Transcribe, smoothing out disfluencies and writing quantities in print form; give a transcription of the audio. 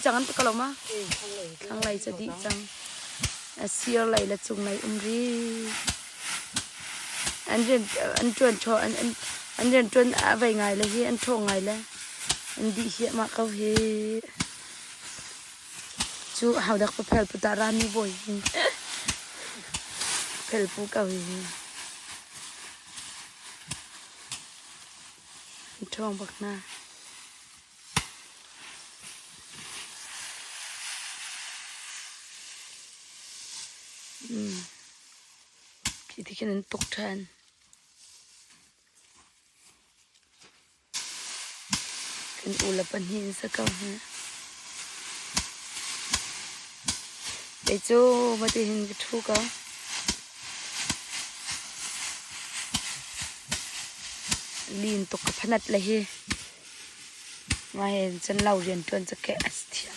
Cang an ti ko lo ma? Thlanglei cu dih cang. A sir lei le cunglei um rih. An rian an ṭuan ṭhaw an an an rian ṭuan a vei ngai le hi an ṭhaw ngai le an dih hiahmah ko hi. Cu hodak paphel puta rami bawi hi phelpu ko hi. An ṭhawng bak hna. Khi ti khin an tuk ṭhan. Kan u le pahnih an si ko hi. Kei cu mati hin ka ṭhu ko. Lin tuk ka phanat le hi. Mah hin cun lo rianṭuan cu keh a si thiam.